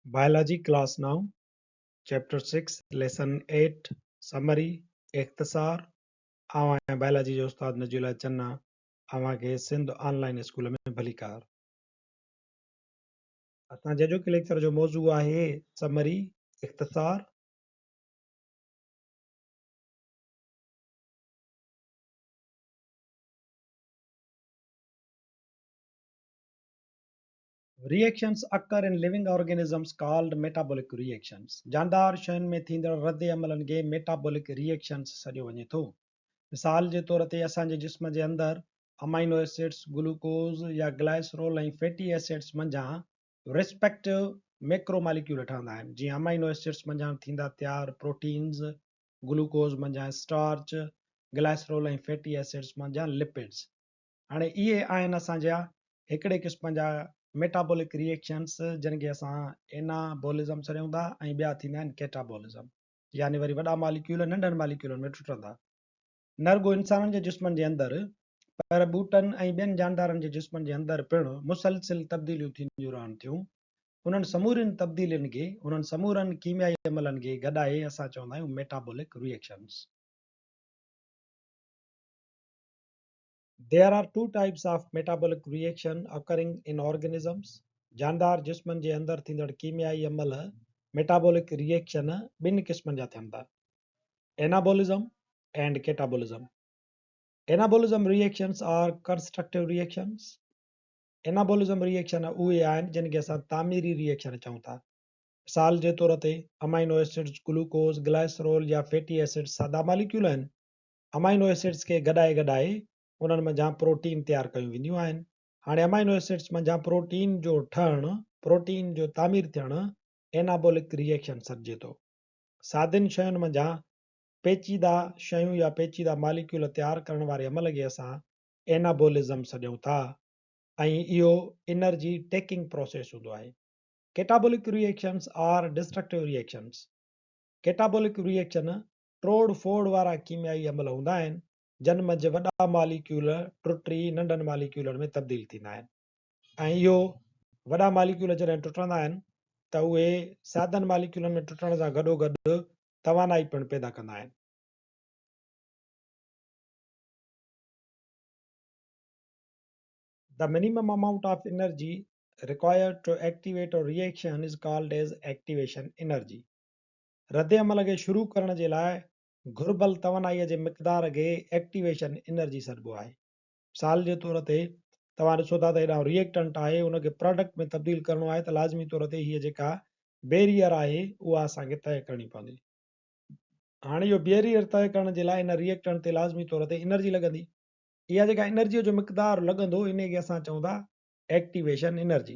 Biology class نو، chapter six, lesson eight, summary, اختصار، آئون آهيان بائلاجي جو استاد نجي الله چنا، اوهان کي سنڌ آن لائين اسڪول ۾ ڀليڪار. اسان جي اڄوڪي ليڪچر جو موضوع آهي سمري، اختصار. Reactions occur in living organisms called metabolic reactions. جاندار شين ۾ ٿيندڙ رد عملن کي ميٽابولڪ ريئيڪشنز سڏيو وڃي ٿو. مثال جي طور تي اسان جي جسم جي اندر امائنو ايسڊس، گلوڪوز يا گلائسرول ۽ فيٽي ايسڊس منجهان ريسپيڪٽو ميڪرو ماليڪيول ٺهندا آهن، جيئن امائنو ايسڊس منجهان ٿيندا تيار پروٽينز، گلوڪوز منجهان اسٽارچ، گلائسرول ۽ فيٽي ايسڊس منجهان لپڊز. هاڻي اهي آهن اسان جا هڪڙي قسم جا ميٽابولڪ ريئيڪشنس جن کي اسان اينابولزم سڏيون ٿا ۽ ٻيا ٿيندا آهن ڪيٽابولزم يعني وري وڏا ماليڪيول ننڍن ماليڪيولن ۾ ٽٽندا. نه رڳو انسانن جي جسمن جي اندر پر ٻوٽن ۽ ٻين جاندارن جي جسمن جي اندر پڻ مسلسل تبديليون ٿينديون رهن ٿيون. انهن سمورين تبديلين کي، انهن سمورن ڪيميائي عملن کي گڏائي اسان چوندا آهيون metabolic reactions. There are two types of metabolic reaction occurring in organisms. جاندار جسمن جي اندر ٿيندڙ ڪيميائي عمل ميٽابولڪ ريئيڪشن ٻن قسمن جا ٿين ٿا، anabolism and catabolism. Anabolism reactions are constructive reactions. Anabolism reaction اهي آهن جن کي اسان تعميري ريئيڪشن چئون ٿا. مثال جي طور تي امائنو ايسڊز، گلوڪوز، گلائسرول يا فيٽي ايسڊز سادا ماليڪيول آهن. امائنو ايسڊز کي گڏائي گڏائي انهن منجهان پروٽين تيار ڪيون وينديون آهن. هاڻي امائنو ايسڊز منجهان پروٽين جو ٺهڻ، پروٽين جو تعمير ٿيڻ اينابولڪ ريئيڪشن سڏجي ٿو. سادين شين منجهان پيچيده شيون يا پيچيده ماليڪيول تيار ڪرڻ واري عمل کي اسان اينابولزم سڏيون ٿا ۽ اهو انرجي ٽيڪنگ پروسيس هوندو آهي. Catabolic reactions are destructive reactions. Catabolic reaction ٽوڙ ڦوڙ وارا ڪيميائي عمل هوندا آهن، جن منجهه وڏا ماليڪيول ٽٽي ننڍن ماليڪيولن ۾ تبديل ٿيندا آهن ۽ اهو وڏا ماليڪيول جڏهن ٽٽندا آهن ته اهي سادن ماليڪيولن ۾ ٽٽڻ سان گڏوگڏ توانائي پڻ پيدا ڪندا آهن. The minimum amount of energy required to activate a reaction is called as activation energy. رد عمل کي شروع ڪرڻ جي لاء گهربل توانائيء جي مقدار کي ايڪٽيويشن انرجي سڏبو آهي. مثال جي طور تي توهان ڏسو ٿا ته هيڏانهن ريئيڪٽنٽ آهي ان کي پراڊڪٽ ۾ تبديل ڪرڻو آهي ته لازمي طور تي هيء جيڪا بيريئر آهي اها اسان کي طئي ڪرڻي پوندي. هاڻي اهو بيريئر طئي ڪرڻ جي لاء ان ريئيڪٽنٽ تي لازمي طور تي انرجي لڳندي. اها جيڪا انرجيء جو مقدار لڳندو انهيء کي اسان چئون ٿا activation energy.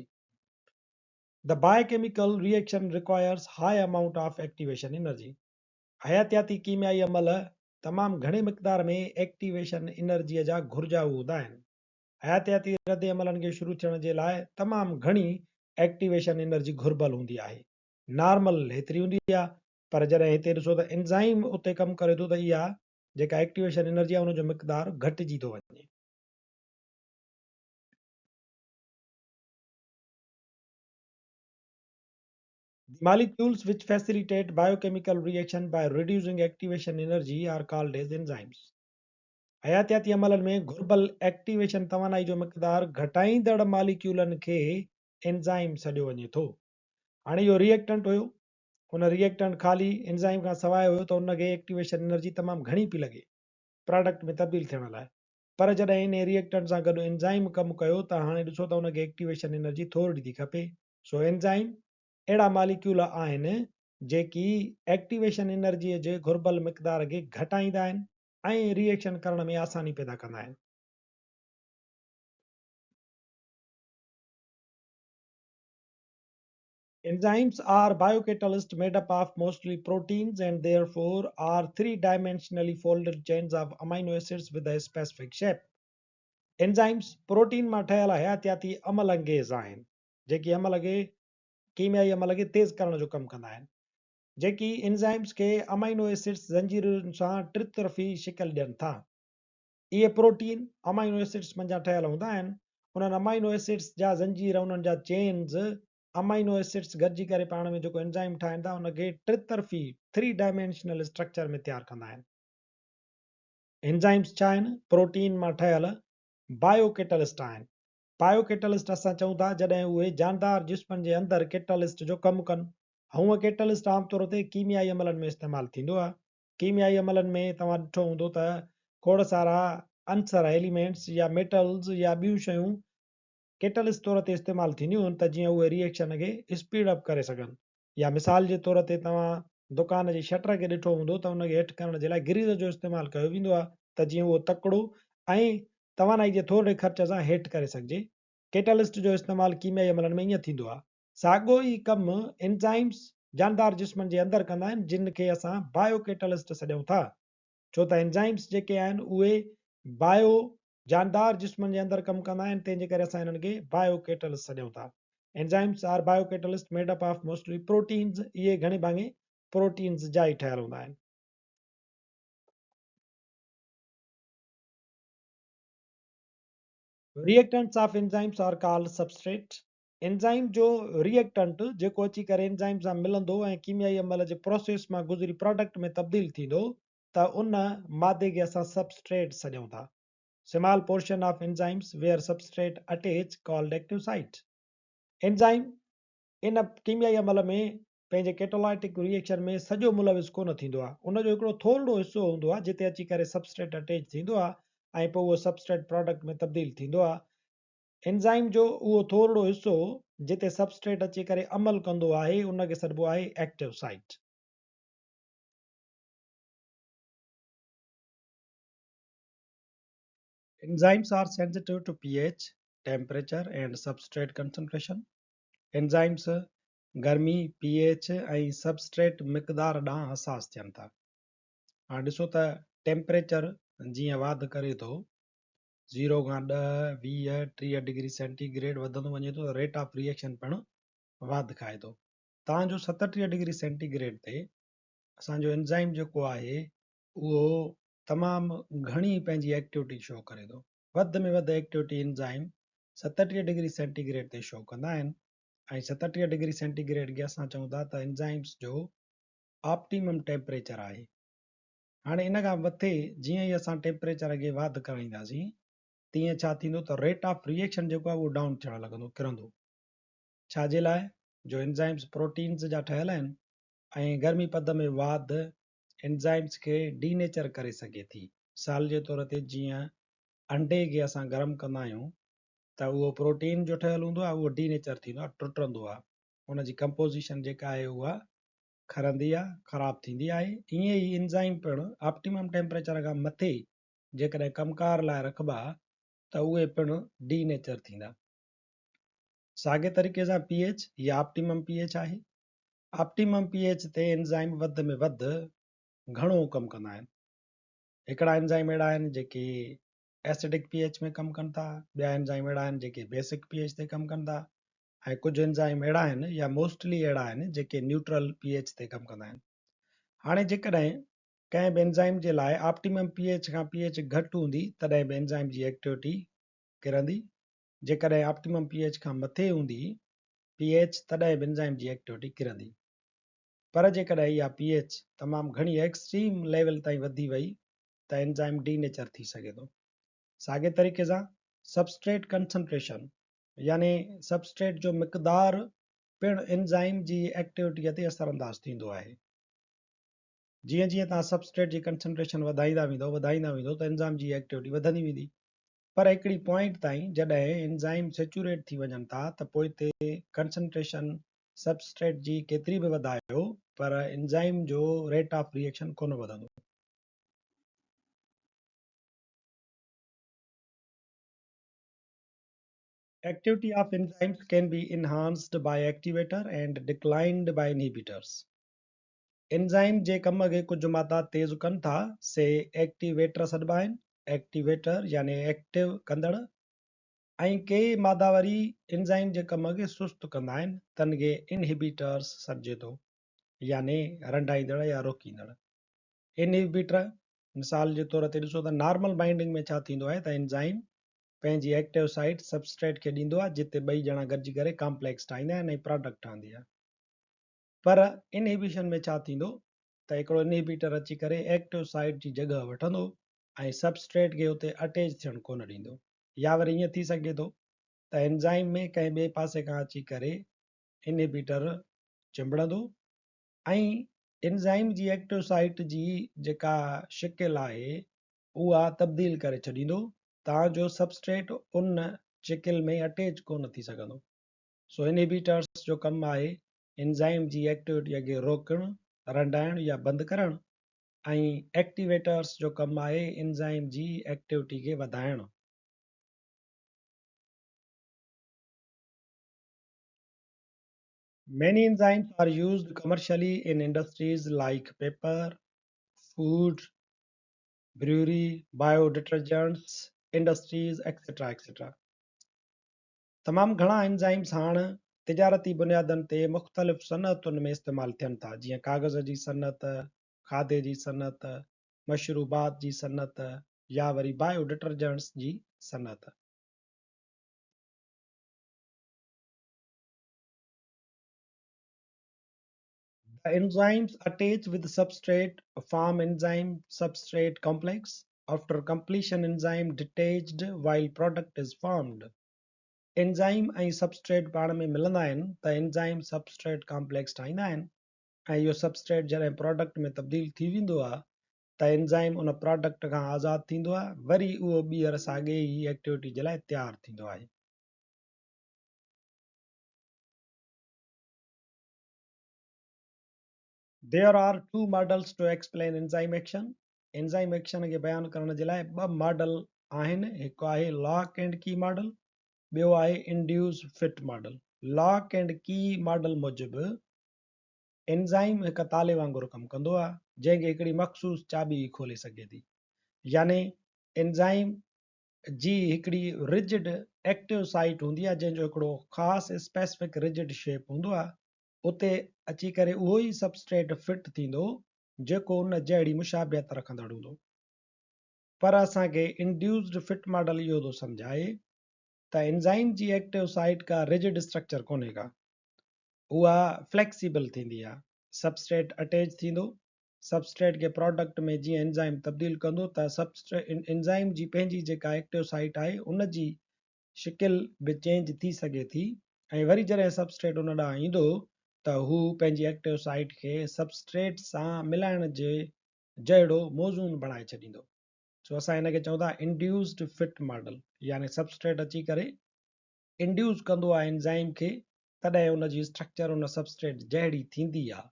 The biochemical reaction requires high amount of activation energy. حياتياتي ڪيميائي عمل تمام گهڻي مقدار ۾ ايڪٽيويشن انرجيء جا گهرجائو هوندا آهن. حياتياتي رد عملن کي شروع ٿيڻ جي لاء تمام گهڻي ايڪٽيويشن انرجي گهربل هوندي آهي. نارمل هيتري هوندي آهي پر جڏهن هتي ڏسو ته انزائيم اتي ڪم ڪري ٿو ته اها جيڪا ايڪٽيويشن انرجي آهي ان جو مقدار گهٽجي ٿو وڃي. The molecules which facilitate biochemical reaction by reducing activation energy are called as enzymes. حياتياتي عملن ۾ گهربل ايڪٽيويشن توانائي جو مقدار گهٽائيندڙ ماليڪيولن کي انزائم سڏيو وڃي ٿو. هاڻي اهو ريئيڪٽنٽ هيو، ان ريئيڪٽنٽ خالي انزائم کان سواء هيو ته ان کي ايڪٽيويشن انرجي تمام گهڻي پئي لڳي پراڊڪٽ ۾ تبديل ٿيڻ لاء پر جڏهن انهي ريئيڪٽنٽ سان گڏ انزائم ڪم ڪيو ته هاڻي ڏسو ته ان کي ايڪٽيويشن انرجي ٿورڙي ٿي کپي. سو انزائم اهڙا ماليڪيول آهن جيڪي ايڪٽيويشن انرجي جي گهربل مقدار کي گهٽائيندا آهن ۽ ريئيڪشن ڪرڻ ۾ آساني پيدا ڪندا آهن. Enzymes are biocatalysts made up of mostly proteins and therefore are three-dimensionally folded chains of amino acids with a specific shape. Enzymes protein مان ٺهيل حياتياتي عمل انگيز آهن، جيڪي عمل کي ڪيميائي عمل کي تيز ڪرڻ جو ڪم ڪندا آهن، جيڪي انزائمز کي امائنو ايسڊز زنجيرن سان ٽطرفي شڪل ڏين ٿا. اهي پروٽين امائنو ايسڊز منجهان ٺهيل هوندا آهن. انهن امائنو ايسڊز جا زنجير انهن جا چينز امائنو ايسڊس گڏجي ڪري پاڻ ۾ جيڪو انزائم ٺاهين ٿا ان کي ٽطرفي ٿري ڊائمينشنل اسٽرڪچر ۾ تيار ڪندا آهن. انزائمز ڇا آهن؟ پروٽين مان ٺهيل بايو ڪيٽلسٽ آهن. بايو ڪيٽلسٽ اسان چئون ٿا جڏهن اهي جاندار جسمن جي اندر ڪيٽلسٽ جو ڪم ڪن. هونء ڪيٽلسٽ عام طور تي ڪيميائي عملن ۾ استعمال ٿيندو آهي. ڪيميائي عملن ۾ توهان ڏٺو هوندو ته کوڙ سارا عنصر، Elements، يا ميٽلز يا ٻيون شيون ڪيٽلسٽ طور تي استعمال ٿينديون آهن ته جيئن اهي ري ايڪشن کي اسپيڊ اپ ڪري سگهن يا مثال جي طور تي توهان دڪان جي شٽر کي ڏٺو هوندو ته ان کي هيٺ ڪرڻ جي لاء گريز جو استعمال ڪيو ويندو آهي ته جيئن اهو تڪڙو ۽ توانائي جي ٿورڙي خرچ سان هيٺ ڪري سگهجي. ڪيٽلسٽ جو استعمال ڪيميائي عملن ۾ ائين ٿيندو آهي. ساڳيو ئي ڪم انزائمز جاندار جسمن جي اندر ڪندا آهن جن کي اسان بايو ڪيٽلسٽ سڏيون ٿا ڇو ته انزائمز جيڪي آهن اهي بايو جاندار جسمن جي اندر ڪم ڪندا آهن تنهن جي ڪري اسان انهن کي بايو ڪيٽلسٽ سڏيون ٿا. Enzymes are bio catalyst made up of mostly proteins اهي گهڻي ڀاڱي پروٽينز جا ئي ٺهيل هوندا آهن. Reactants of enzymes are called substrate enzyme جو ري ايڪٽنٽ جيڪو اچي ڪري انزائم سان ملندو ۽ ڪيميائي عمل جي پروسيس مان گذري پراڊڪٽ ۾ تبديل ٿيندو ته ان مادي کي اسان سبسٽريٽ سڏيون ٿا. Small portion of enzymes where substrate attach called active site. Enzyme ان ڪيميائي عمل ۾ پنهنجي ڪيٽالائٽڪ ري ايڪشن ۾ سڄو ملوث ڪونه ٿيندو آهي ان جو هڪڙو ٿورڙو حصو هوندو آهي جتي اچي ڪري سبسٽريٽ اٽيچ ٿيندو آهي ۽ پوء اهو سبسٽريٽ پراڊڪٽ ۾ تبديل ٿيندو آهي. انزائم جو اهو ٿورڙو حصو جتي سبسٽريٽ اچي ڪري عمل ڪندو آهي ان کي سڏبو آهي active site. Enzymes are sensitive to P H, temperature and substrate concentration. Enzymes گرمي، پي ايڇ ۽ سبسٽريٽ مقدار ڏانهن حساس ٿين ٿا. هاڻ ڏسو ته ٽيمپريچر جيئن واڌ ڪري ٿو زيرو کان ڏهه، 20، 30 ڊگري سينٽي گريڊ وڌندو وڃي ٿو ته ريٽ آف ري ايڪشن پڻ واڌ کائي ٿو. تان جو 37 ڊگري سينٽي گريڊ تي اسان جو انزائم جيڪو آهي اهو تمام گهڻي پنهنجي ايڪٽيوٽي شو ڪري ٿو. وڌ ۾ وڌ activity enzyme 37 degree centi grade تي شو ڪندا آهن ۽ 37 ڊگري سينٽي گريڊ کي اسان چئون ٿا ته انزائمز جو آپٽيمم ٽيمپريچر آهي. هاڻي ان کان مٿي جيئن ئي اسان ٽيمپريچر کي واڌ ڪرائينداسين تيئن ڇا ٿيندو ته ريٽ آف ري ايڪشن جيڪو آهي اهو ڊائون ٿيڻ لڳندو، ڪرندو. ڇا جي لاء جو انزائمز پروٽينز جا ٺهيل آهن ۽ گرمي پد ۾ واڌ انزائمز کي ڊي نيچر ڪري سگهي ٿي. مثال جي طور تي جيئن انڊي کي اسان گرم ڪندا آهيون ته اهو پروٽين جو ٺهيل هوندو آهي اهو ڊي نيچر ٿيندو آهي، ٽٽندو آهي، ان جي ڪمپوزيشن جيڪا آهي اها کرندي يا خراب ٿيندي آهي، ائين ئي انزائم پڻ آپٽيمم ٽيمپريچر کان مٿي جيڪڏهن ڪم ڪار لاء رکبا ته اهي پڻ ڊي نيچر ٿيندا. ساڳئي طريقي سان پي ايڇ يا آپٽيمم پي ايڇ آهي. آپٽيمم پي ايڇ تي انزائم وڌ ۾ وڌ گهڻو ڪم ڪندا آهن. هڪڙا انزائم اهڙا آهن جيڪي ايسڊڪ پي ايڇ ۾ ڪم ڪن ٿا، ٻيا انزائم اهڙا آهن جيڪي بيسڪ پي ايڇ تي ڪم ڪن ٿا ۽ ڪجهه انزائم اهڙا آهن يا موسٽلي اهڙا آهن جيڪي نيوٽرل پي ايڇ تي ڪم ڪندا آهن. هاڻي جيڪڏهن ڪنهن به انزائم جي لاء آپٽيمم پي ايڇ کان پي ايڇ گهٽ هوندي تڏهن به انزائم جي ايڪٽيوٽي ڪرندي، جيڪڏهن آپٽيمم پي ايڇ کان مٿي هوندي پي ايڇ تڏهن به انزائم جي ايڪٽيوٽي ڪرندي. پر جيڪڏهن اها پي ايڇ تمام گهڻي ايڪسٽريم ليول تائين وڌي وئي ته انزائم ڊي نيچر ٿي سگهي ٿو. ساڳئي طريقي سان سبسٽريٽ ڪنسنٽريشن يعني سبسٽريٽ جو مقدار پڻ انزائم جي ايڪٽيوٽيء تي اثر انداز ٿيندو آهي. جيئن جيئن توهان سبسٽريٽ جي ڪنسنٽريشن وڌائيندا ويندؤ وڌائيندا ويندؤ ته انزائم جي ايڪٽيوٽي وڌندي ويندي. پر هڪڙي پوائنٽ تائين جڏهن انزائم سيچوريٽ ٿي وڃن ٿا ته پوئتي ڪنسنٽريشن سبسٽريٽ جي ڪيتري به وڌايو پر انزائم جو ريٽ آف ري ايڪشن ڪونه وڌندو. Activity of enzymes can be enhanced by activator and declined by inhibitors. Enzyme جي ڪم کي ڪجهه مادا تيز ڪن ٿا سي ايڪٽيويٽر سڏبا آهن، ايڪٽيويٽر يعني ايڪٽو ڪندڙ، ۽ ڪي مادا وري انزائم جي ڪم کي سست ڪندا آهن تن کي انهبيٽرز سڏجي ٿو يعني رنڊائيندڙ يا روڪيندڙ. انهبيٽر مثال جي طور تي ڏسو ته نارمل بائنڊنگ ۾ ڇا ٿيندو آهي ته انزائم پنهنجي ايڪٽو سائيٽ سبسٽريٽ کي ڏيندو آهي جتي ٻئي ڄڻا گڏجي ڪري ڪامپليڪس ٺاهيندا آهن ۽ پراڊڪٽ ٺهندي آهي. پر انهيبيشن ۾ ڇا ٿيندو ته هڪڙو انهيبيٽر اچي ڪري ايڪٽو سائيٽ جي جڳهه وٺندو ۽ سبسٽريٽ کي اتي اٽيچ ٿيڻ ڪونه ڏيندو يا وري ائين ٿي سگهي ٿو ته انزائم ۾ ڪنهن ٻئي پاسي کان اچي ڪري انهيبيٽر چنبڙندو ۽ انزائم جي ايڪٽو سائيٽ جي جيڪا شڪل آهي اها تبديل ڪري ڇڏيندو تان جو سبسٽريٽ ان شڪل ۾ اٽيچ ڪونه ٿي سگهندو. سو انهيبيٽرس جو ڪم آهي انزائم جي ايڪٽيوٽيء کي روڪڻ، رنڊائڻ يا بند ڪرڻ ۽ ايڪٽيويٽرس جو ڪم آهي انزائم جي ايڪٽيوٽي کي وڌائڻ. Many enzymes are used commercially in industries like paper, food, brewery, bio detergents industries etc etc. تمام گهڻا انزائمز هاڻ تجارتي بنيادن تي مختلف صنعتن ۾ استعمال ٿين ٿا جيئن ڪاغذ جي صنعت، کاڌي جي صنعت، مشروبات جي صنعت يا وري بايو ڊٽرجنٽس جي صنعت. The enzymes attach with substrate form enzyme substrate complex. After completion enzyme detached while product is formed. Enzyme ۽ substrate پاڻ ۾ ملندا آهن ته انزائم سبسٽريٽ ڪامپليڪس ٺاهيندا آهن ۽ اهو سبسٽريٽ جڏهن پراڊڪٽ ۾ تبديل ٿي ويندو آهي ته انزائم ان پراڊڪٽ کان آزاد ٿيندو آهي وري اهو ٻيهر ساڳي ئي ايڪٽيوٽي جي لاء تيار ٿيندو آهي. There are two models to explain enzyme action. Enzyme action کي بيان ڪرڻ جي لاء ٻه ماڊل آهن، هڪ آهي لاڪ اينڊ ڪي ماڊل، ٻيو آهي induce fit model. Lock and key model موجب انزائم هڪ تالي وانگر ڪم ڪندو آهي، جنهن کي هڪڙي مخصوص چاٻي ئي کولي سگهي ٿي. يعني انزائم جي هڪڙي رجڊ ايڪٽو سائيٽ هوندي آهي، جنهن جو هڪڙو خاص اسپيسفڪ رجڊ شيپ هوندو آهي. اتي اچي ڪري اهو ئي سبسٽريٽ فٽ ٿيندو جيڪو ان جهڙي مشابهت رکندڙ هوندو. پر اسان کي انڊيوسڊ فٽ ماڊل اهو ٿو سمجهائي ته انزائم جي ايڪٽو سائيٽ ڪا رجڊ اسٽرڪچر ڪونهي ڪا. اها فليڪسيبل ٿيندي آهي. سبسٽريٽ اٽيچ ٿيندو، سبسٽريٽ کي پراڊڪٽ ۾ جيئن انزائم تبديل ڪندو ته انزائم جي پنهنجي جيڪا ايڪٽو سائيٽ آهي ان جي شڪل به چينج ٿي سگهي ٿي ۽ وري جڏهن سبسٽريٽ ان ڏانهن ايندو ته هو پنهنجي ايڪٽو سائيٽ کي سبسٽريٽ سان ملائڻ جي جهڙو موزون بڻائي ڇڏيندو. سو اسان ان کي چئون ٿا انڊيوسڊ فٽ ماڊل يعني سبسٽريٽ اچي ڪري انڊيوس ڪندو آهي انزائم کي تڏهن ان جي اسٽرڪچر ان سبسٽريٽ جهڙي ٿيندي آهي.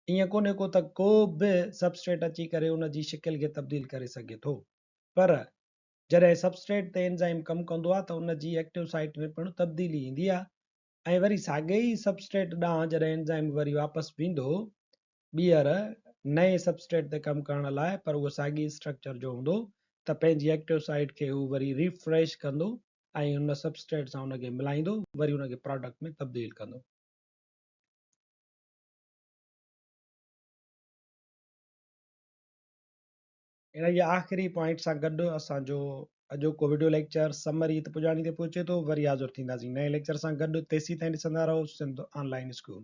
ائين ڪونهي ڪو ته ڪو به سبسٽريٽ اچي ڪري ان جي شڪل کي تبديل ڪري سگهي ٿو پر جڏهن سبسٽريٽ تي انزائم ڪم ڪندو آهي ته ان جي ايڪٽو سائيٽ ۾ پڻ تبديلي ايندي آهي ۽ وري ساڳئي ئي سبسٽريٽ ڏانهن جڏهن انزائم وري واپس ويندو ٻيهر نئين سبسٽريٽ تي ڪم ڪرڻ لاء پر اهو ساڳئي اسٽرڪچر جو هوندو ته پنهنجي ايڪٽو سائيٽ کي هو وري ريفريش ڪندو ۽ ان سبسٽريٽ سان ان کي ملائيندو وري ان کي پراڊڪٽ ۾ تبديل ڪندو. ان جي آخري پوائنٽ سان گڏ اسان جو اڄوڪو وڊيو ليڪچر سمري هت پڄاڻي تي پهچي ٿو. وري حاضر ٿينداسين نئين ليڪچر سان گڏ. تيسين تائين ڏسندا رهو سنڌ آن لائين اسڪول.